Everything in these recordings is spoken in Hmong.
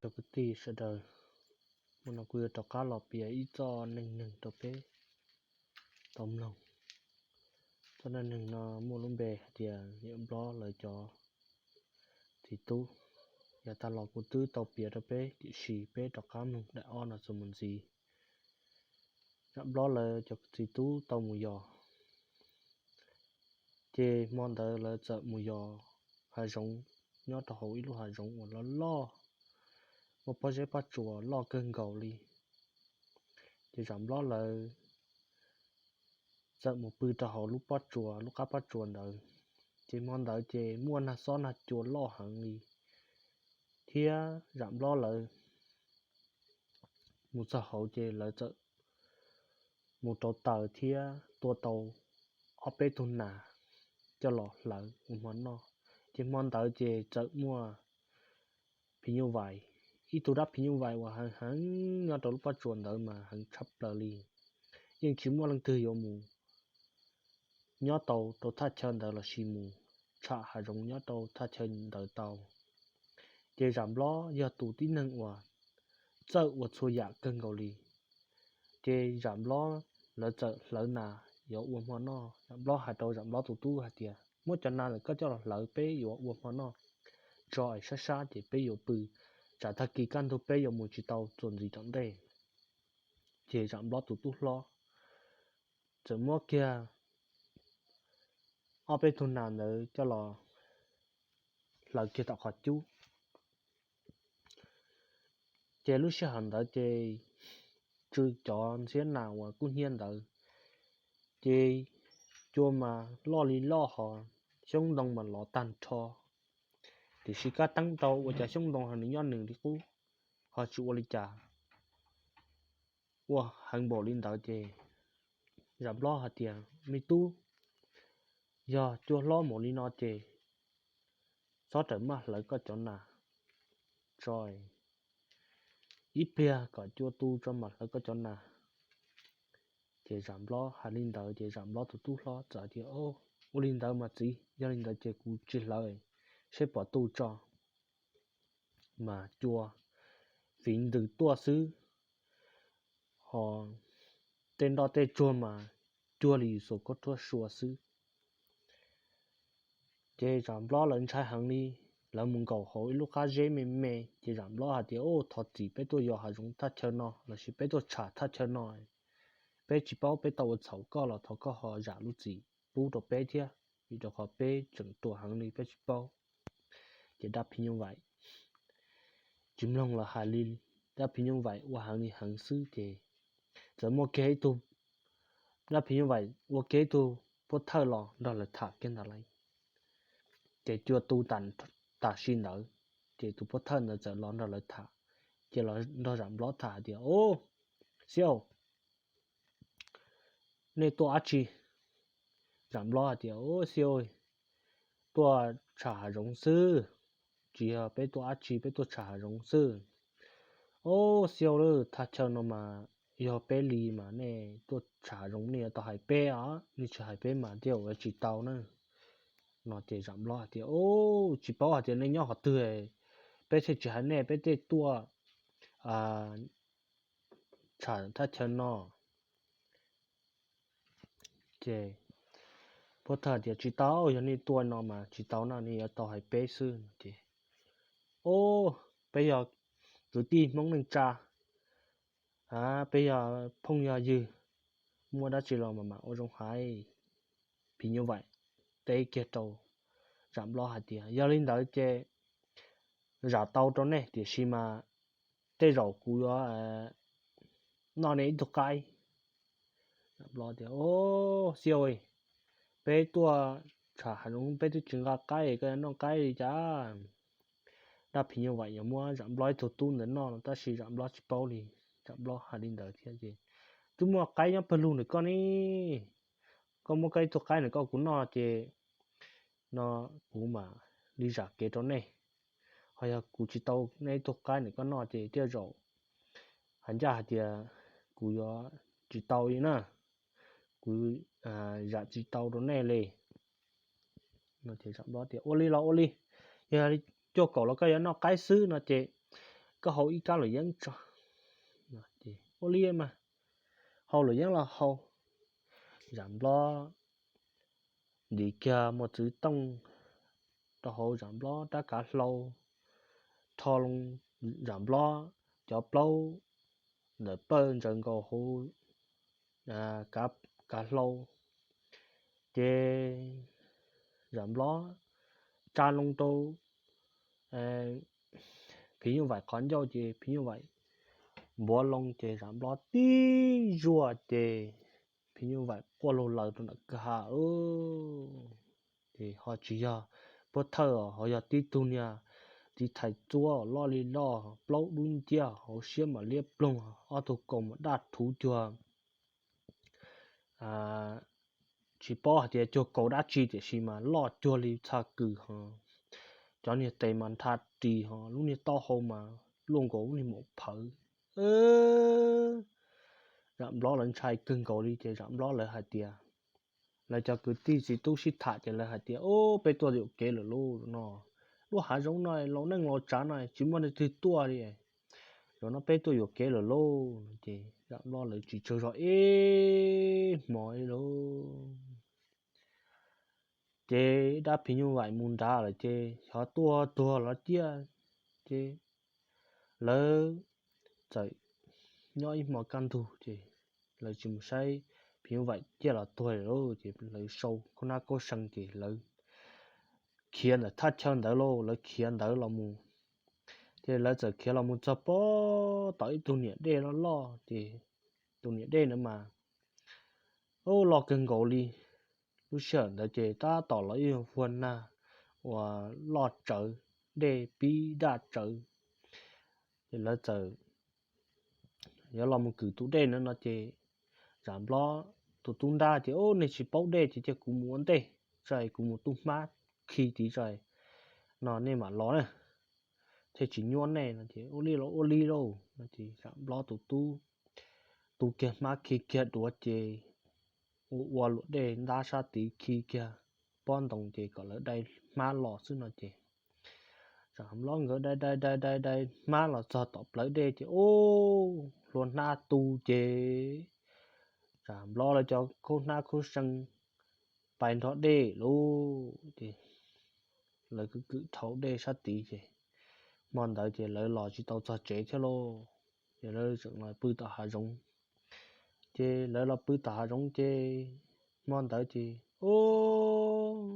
Cov kwv tij sawv daws, hmo no kuv yuav rov qab los piav ib txoj neej neeg rau peb tau mloog. Txoj neej neeg no muaj lub npe hais tias Zam Nplob lawv cov txiv tub. Yav tag los kuv twb tau piav rau peb, tiam sis peb rov qab mloog daim ob no txuas mus ntxiv. Zam Nplob lawv cov txiv tub tau mus yos, ces hmo ntawd lawv txawm mus yos hav zoov, nyob rau hauv ib lub hav zoov uas loj loj, muaj pob zeb pob tsuas loj kawg nkaus li. Ces Zam Nplob lawv txawm mus pw rau hauv lub pob tsuas, lub qab pob tsuas ntawd. Ces hmo ntawd ces muaj nag xob nag cua loj heev li, thiab Zam Nplob lawv mus txog hauv ces lawv txawm mus rauv taws thiab tua tau ob peb tug nas coj los hlawv ua hmo noj. Ces hmo ntawd ces txawm muaj phim nyuj vais, ib tug dab phim nyuj vais uas heev heev nyob rau lub pob tsuas ntawd mas heev tshaj plaws li. Yeej tsis muaj leej twg yuav mus nyob tau rau thaj chaw ntawd los sis mus tsham hav zoov nyob rau thaj chaw ntawd tau. Ces Zam Nplob yog tus tib neeg uas txawj ua txhua yam kawg nkaus li. Ces Zam Nplob lawv txawm hlawv nas yuav ua hmo noj. Zam Nplob hais rau Zam Nplob tus tub hais tias, muab cov nas ntawm koj coj los hlawv, peb yuav ua hmo noj tso es sab sab ces peb yuav pw, tsam tag kis kaj ntug peb yuav mus tsis tau txuas ntxiv tom ntej. Ces Zam Nplob tus tub hlob txawm muab kiag ob peb tug nas ntawd coj los hlawv kiag tom qhov cub. Ces lub sij hawm ntawd ces tsw cov ntxhiab nas uas kub hnyiab ntawd, ces cua mas loj li loj hos xyoob ntoo mas lov tag nrho. Tiam sis kaj teeb rau ua cas xyoob ntoo ho nws nyob nws li qub, ho tsis ua li cas, ua heev npaum li ntawd ces Zam Nplob hais tias, me tub, yog cua hlob npaum li no ces txhob rawm maj hlawv koj cov nas tso, ib pliag kom cua tu tso mam hlawv koj cov nas. Ces Zam Nplob hais li ntawd ces Zam Nplob tus tub hlob txawm tias, ua li ntawd mas txiv, yog li ntawd ces kuv tsis hlawv, seb puas tu tso. Mas cua fiv ntws tuaj xwb, ho tej nroj tej tsuag mas cuag li yus xuas khaub rhuab sua xwb. Ces Zam Nplob lawv ntshai heev li, lawv mus nkaum hauv ib lub qab zeb me me ces Zam Nplob hais tias, thov txim, peb tuaj yos hav zoov thaj chaw no lossis peb tuaj tsham thaj chaw no, peb tsis paub, peb tau ua txhaum koj los thov koj ho zam lub txim pub rau peb thiab, vim rau qhov peb tseem ruam heev li peb tsis paub. Ces dab phim nyuj vais tsis mloog lawv hais li, dab phim nyuj vais ua heev li heev xwb ces txawm muaj kiag ib tug, dab phim nyuj vais ua kiag ib tug pov thawj los nrog lawv tham kiag ntawd lawm. Ces cua tu tam sim ntawd, ces tus pov thawj ntawd txawm los nrog lawv tham, ces los nrog Zam Nplob tham hais tias, xiau, nej tuaj dab tsi? Zam Nplob hais tias, xiau, tuaj tsham hav zoov xwb, tsis yog peb tuaj dab tsi, peb tuaj tsham hav zoov xwb. Os, xiau lauj, thaj chaw no mas yog peb li mas nej tuaj tsham hav zoov nej yuav tau hais peb os, nej tsis hais peb mas tej zaum yuav tsis tau na. No ces Zam Nplob hais tias, tsis paub hais tias nej nyob qhov twg, peb thiaj tsis hais nej, peb thiaj tuaj tsham thaj chaw no. Ces pov thawj tias, tsis tau, yog nej tuaj no mas tsis tau no, nej yuav tau hais peb xwb no ces, o, peb yog kwv tij Hmoob neej tsa, peb yog phooj yog ywg, muaj dab tsi los mas mam ua zoo hais. Phim nyuj vais teb kiag rau Zam Nplob hais tias, yog li ntawd ces zam tau rau nej, tiam sis mas tej zaum kuv yuav noj nej ib tug qaib. Zam Nplob tias, o, xiau, peb tuaj tsham hav zoov peb twb tsis nqa qaib, koj yuav noj qaib li cas? Dab phim nyuj vais yuav muab Zam Nplob ib tug tub ntawd noj no tab sis Zam Nplob tsis paub li. Zam Nplob hais li ntawd thiab ces, twb muaj qaib nyob pawg lug ntawm koj ne, koj muab koj ib tug qaib ntawm koj kuv noj ces no kuv mam li zam kev rau nej. Ho yog kuv tsis tau nej ib tug qaib ntawm koj noj ces tej zaum hais ncaj hais tias kuv yuav tsis tau li na, kuv zam tsis tau rau nej li. No ces Zam Nplob tias, ua li los ua li, yog cuaj kaum los koj yuav noj qaib xwb no ces koj hau ib kab luam yeeb tso. Ua li mas, hau luam yeeb los hau. Zam Nplob ntim kiag mos txwv tooj rau hauv Zam Nplob rab kav hlau, rho loo Zam Nplob cov plaub ntawm pawj ntsaws nkaus hauv kav hlau, ces Zam Nplob tsa loo rau Phim Nyuj Vaim qhov ncauj ces Phim Nyuj Vaim npuav loo ces Zam Nplob tib zuaj ces Phim Nyuj Vaim quaj laug laws rau nram kwj ha. Ces ho tsis yog pov thawj, ho yog tib tug niag txiv thais txuab loj li loj, plaub dub nciab, hauv siab mas liab ploog, ob tug kaus mas daj rhuv cuag tsis paub hais tias cuag kaus dab tsi tiam sis mas loj cuag li txha kws ho, cov niag tes mas nrha ris ho lub niag taub hau mas luaj nkaus lub niag maum phawv. Zam Nplob lawv ntshai kawg nkaus li ces Zam Nplob lawv hais tias, lawv cov kwv tij txiv tub sib tham ces lawv hais tias, Ub, peb tuaj yuam kev lawm lauj no. Lub hav zoov no laus neej laus tsav no tsis muaj neeg twg tuaj li. Zaum no peb tuaj yuam kev lawm lauj no ces Zam Nplob lawv tsis tsaug zog ib hmo li lauj. Ces dab Phim Nyuj Vaim mus nrad lawm ces xyov tuaj tuag los ciaj, ces lawv txawm nyob ib hmo kaj ntug ces lawv tsis mus saib Phim Nyuj Vaim ciaj los tuag lawm ces lawv sau khaub hnab khaub see ces lawv khiav ntawm thaj chaw ntawd lauj, lawv khiav ntawd los mus. Ces lawv txawm khiav los mus txog pob tom ib tug niam dej loj loj ces tus niam dej ntawd mas loj kawg nkaus li. Lub sij hawm ntawd ces tab tom los ib vuag nag uas loj tsawv, dej pib daj tsawv. Ces lawv txawm yuav los mus kwm tus dej na no ces Zam Nplob tus tub nrab tias, Ub, nej tsis paub dej ces cia kuv mus ua ntej, tso kuv mus tu hmab khi tid tso no nej mam los na, thiaj tsis nyuaj nej no ces, Ua li los ua li lauj no ces Zam Nplob tus tub tu kiag hmab khi kiag duav ces ua ua luam dej ntab sab tid khi kiag pob ntoo ces kom lawv dai hmab los xwb no ces Zam Nplob nkawd dai dai dai dai dai hmab los txog tom plawv dej ces ub, hlua hnab tu ces Zam Nplob lawv cov khaub hnab khaub see pais nrog dej lauj. Ces lawv kwv kwm dhau dej sab tid ces hmo ntawd ces lawv los tsis tau txog tsev thiab lauj. Ces lawv tseem los pw tom hav zoov. Ces lawv los pw tom hav zoov ces hmo ntawd ces ub,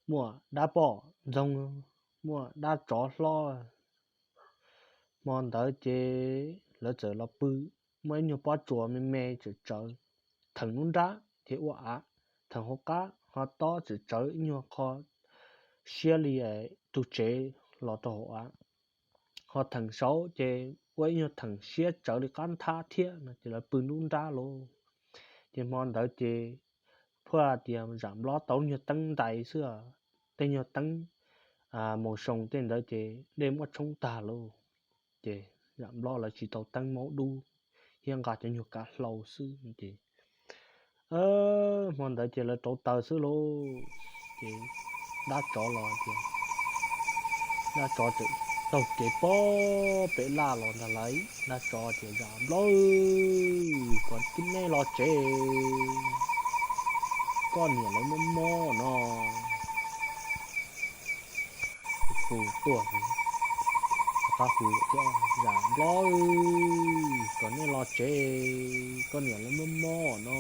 muaj dab poj ntxoog, muaj dab tsov hlob. Hmo ntawd ces lawv txawm los pw, muaj ib nyuag pob tsuas me me tseem tsawv theem lub nrab thiab ua av, theem hauv qab ho tob tseem tsawv ib nyuag qho siab li tus tsev los rau hauv av, ho theem saud ces ua ib nyuag theem siab tsawv li qab nthab thiab no ces lawv pw lub nrab lauj. Ces hmo ntawd ces phuaj tias Zam Nplob tau lub nyuag teeb ntais xwb, tej nyuag teeb mos zoo tej ntawd ces dej muab tshoob tag lauj. Ces Zam Nplob lawv tsis tau teeb maub dub thiab nqa cov nyuag kav hlau xwb ces hmo ntawd ces lawv rauv taws xwb lauj. Ces dab tsov los tias, dab tsov tseem taug kev pob pem laj los ntag lauj. Dab tsov tias, Zam Nplob, koj tib neb los tsev, koj niam lawv mob mob no. Hu tuaj, qab hu, Zam Nplob, koj tib neb los tsev, koj niam lawv mob mob no.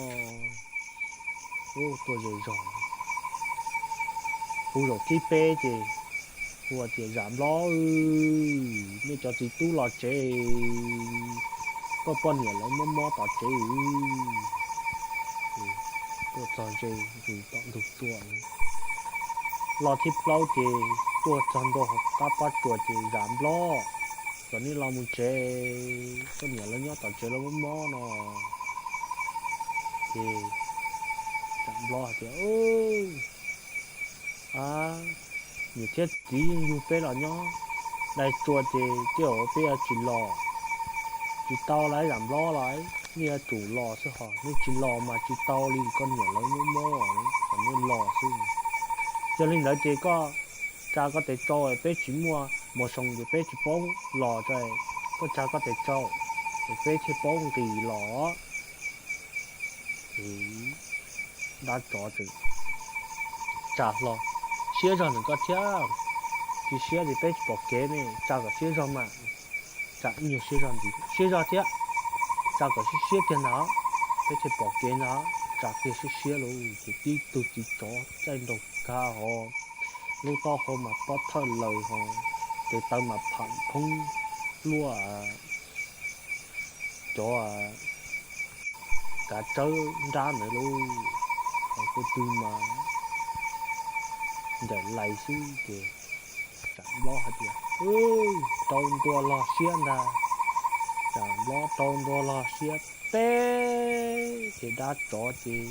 Ub, tuaj ze zog. Hu zaum thib peb ces hu tias, Zam Nplob, nej cov txiv tub los tsev, koj poj niam lawv mob mob tom tsev. Tuaj txog ze ntws tom ntug tsua. Los thib plaub ces tuaj txog ntua hauv qab pob tsuas ces, Zam Nplob, koj tib neb los mus tsev, koj niam lawv nyob tom tsev lawv mob mob no. Ces Zam Nplob hais tias, Niam thiab txiv yeej yug peb los nyob dai tsua ces tej zaum peb yuav tsis los. Tsis tau lauj, Zam Nplob lauj, nej yuav tsum los xwb hos, nej tsis los mas tsis tau li, koj niam lawv mob mob, kom nej los xwb. Yog li ntawd ces koj tsa koj tes tsau, peb tsis muaj mos zoo ces peb tsis paub los tso, koj tsa koj tes tsau es peb thiaj paub nqis los. Ces dab tsov tsa hlo, siab zog ntawm koj thiab, tsis siab ces peb tsis pom kev ne, tsa kom siab zog mas. Tsa ib nyuag siab zog ntxiv, siab zog thiab, tsa kom siab siab kiag ntag, peb thiaj pom kev ntag. Tsa kiag siab siab lawm ces tib tug txiv tsov caij nraug kag hos, lub taub hau mas pob thawj laws hos, tes taw mas pham phoob luaj cov kav tsawb nrab ntawd lauj, hos kuj tw mas ncaim lais xwb ces Tsam Nplob hais tias, Rau ntua log siab ntag. Tsam Nplob rau ntua log siab teb ces dab tsov ces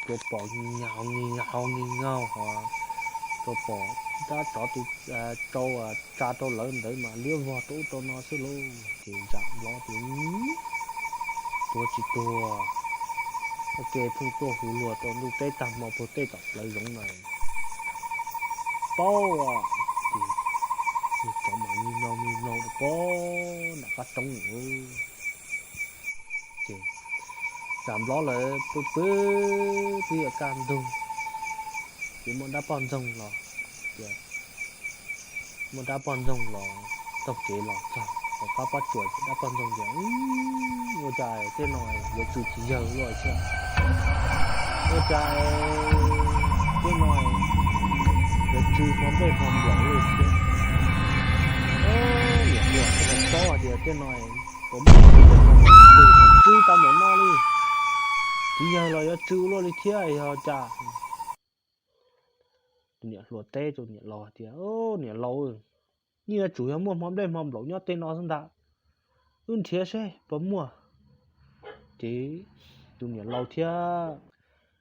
tsuas pom nyi nyaug nyi nyaug nyi nyaug hos, tsuas pom dab tsov tus tsau tsa rau lawv ntawd mas liab vog rau ub rau no xwb lauj. Ces Tsam Nplob tias, Tuag tsis tuag, ua ke pheej tuaj hu luag rau ntuj teb tag hmo puag tej tom plawv zoov na, paub. Ces tsov mas nyi nyaug nyi nyaug rau pem nram qab roob lawm. Ces Tsam Nplob lawv pw pw twb yuav kaj ntug, ces muaj dab poj ntxoog los, muaj dab poj ntxoog los taug kev los txog hauv qab pob tsuas ces dab poj ntxoog tias, Ua cas tej no yuav tsw txiv yawg luaj thiab? Ua cas tej no yuav tsw hmo nplej hmo nplaum luaj thiab? Niam hluas, koj paub hais tias tej no puas muaj tsw tau npaum no li? Txiv yawg los yuav tsw luaj li thiab yog cas? Tus niam hluas teb tus niam laus tias, Niam laus, yeej yuav tsum yog muaj hmo nplej hmo nplaum nyob tej no xwb ntag. Wb nrhiav seb puas muaj. Ces tus niam laus thiab,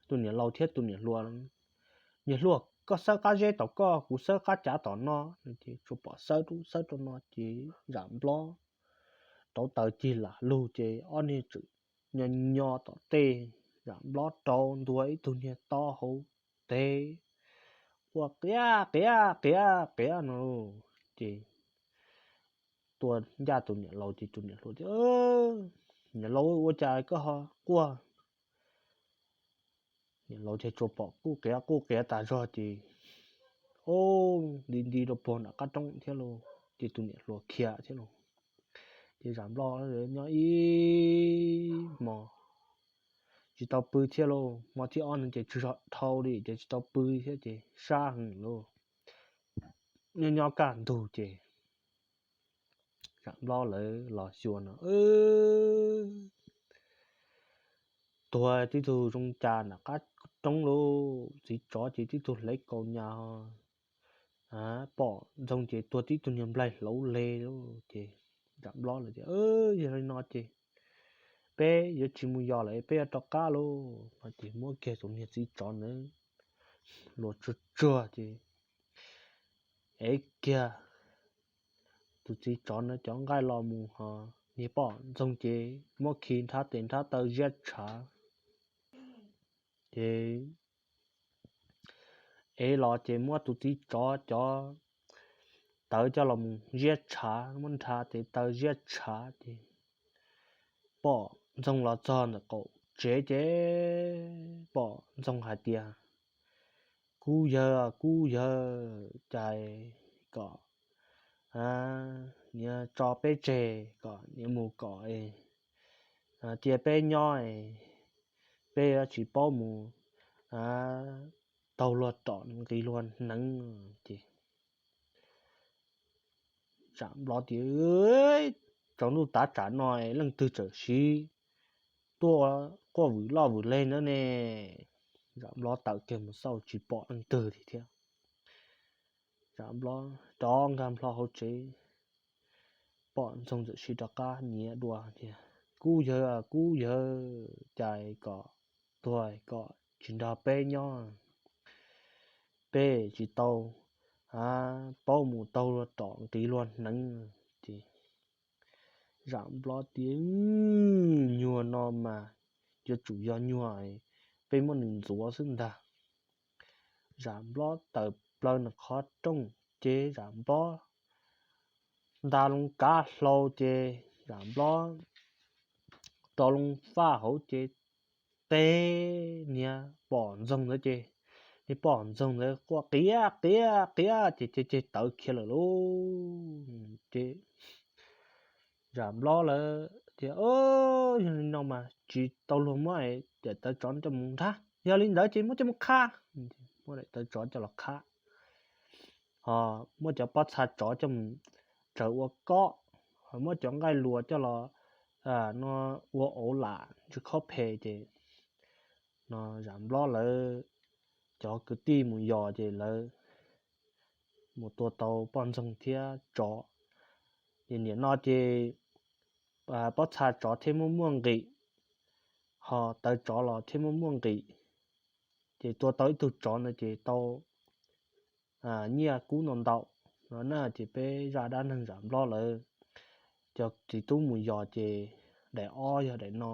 tus niam laus thiab tus niam hluas, Niam hluas, koj xawb qab zeb tom koj, kuv xawb qab cav tom no. Ces tsuas pom xawb rau xawb rau no ces Tsam Nplob rauv taws cig lam lug ces ob niag tseem nyo nyo tom tej. Tsam Nplob rau ntua ib tug niag taub hau teb ua qiav qiav qiav qiav no. Ces tua ncaj tus niam laus ces tus niam hluas tias, Niam laus, ua cas koj ho quaj? Niam laus ces tsuas pom quj qiav quj qiav tas zog ces, o, nti nti rau puag nram qab roob thiab lauj. Ces tus niam hluas khiav thiab lauj. Ces Tsam Nplob nyob ib hmos tsis tau pw thiab lauj. Hmo thib ob no ces tsw zog dhau li ces tsis tau pw thiab ces sab heev lauj. Nyob nyob kaj ntug ces Tsam Nplob lawv los xyuas no, tuag tib tug zoo cas nram qab roob lauj. Txiv tsov ces tib tug hlev kaus nyas, pom ntxoog ces tuag tib tug niag nplaig hlauv le lauj. Ces Tsam Nplob lawv tias, Yog li no ces peb yuav tsis mus yos lawm, peb yuav rov qab lauj. No ces muab kiag tus niag txiv tsov ntawd hlua tsuag tsuag ces ev kiag tus txiv tsov ntawd cov nqaij los mus hos niag pom ntxoog ces muab khi nrhab tes nrhab taw ziab tshav. Ces ev los ces muab tus txiv tsov cov tawv coj los mus ziab tshav, muab nrhab tes taw ziab tshav ces pom ntxoog los txog ntawm qaum tsev ces pom ntxoog hais tias, Kub yawg, kub yawg, cas kom niam tso peb tseg kom niam mus kom cia peb nyob, peb yuav tsis paub mus taug luag rov nqis luag hneev. Ces Tsam Nplob tias, Tsaus ntuj tav tsam no leej twg txawm siv tuaj quaj vwm loj vwm leg ntawd ne? Tsam Nplob tawm kiag mus xauj tsis pom leej twg li thiab. Tsam Nplob rov nkag nplho hauv tsev, pom ntxoog txawm siv rov qab nyiav dua tias, Kub yawg, kub yawg, cas kom tuag kom tsis nrog peb nyob, peb tsis tau paub mus taug luag rov nqis luag hneev. Ces Tsam Nplob tias, Nyuag no mas yuav tsum yog nyuag peb muab nws ntxuav xwb ntag. Tsam Nplob tawm plaws nws qhov rooj, ces Zam Nplob nta loo kav hlau ces Zam Nplob rau loo faj hauv ces teb niag poj ntxoog ntawd ces niag poj ntxoog ntawd quaj qiav qiav qiav ces ceg tawv khiav lawm lauj. Ces Zam Nplob lawv tias, Yog li no mas tsis tau luag muab daim tawv tsov coj mus nrhab, yog li ntawd ces muab coj mus qha. Muab daim tawv tsov coj los qha, ho muab cov pob txha tsov coj mus tsaws ua kob, ho muab cov nqaij luas coj los no ua auv lam ntsis khob phe ces no Zam Nplob lawv cov kwv tij mus yos ces lawv mus tua tau poj ntxoog thiab tsov. Ces nim no ces pob txha tsov thiaj muaj muaj nqis, ho tawv tsov los thiaj muaj muaj nqis. Ces tua tau ib tug tsov ntawd ces tau nyiaj kub ntau ntau no na. Ces peb zaj dab neeg Zam Nplob lawv cov txiv tub mus yos ces daim ob yog daim no.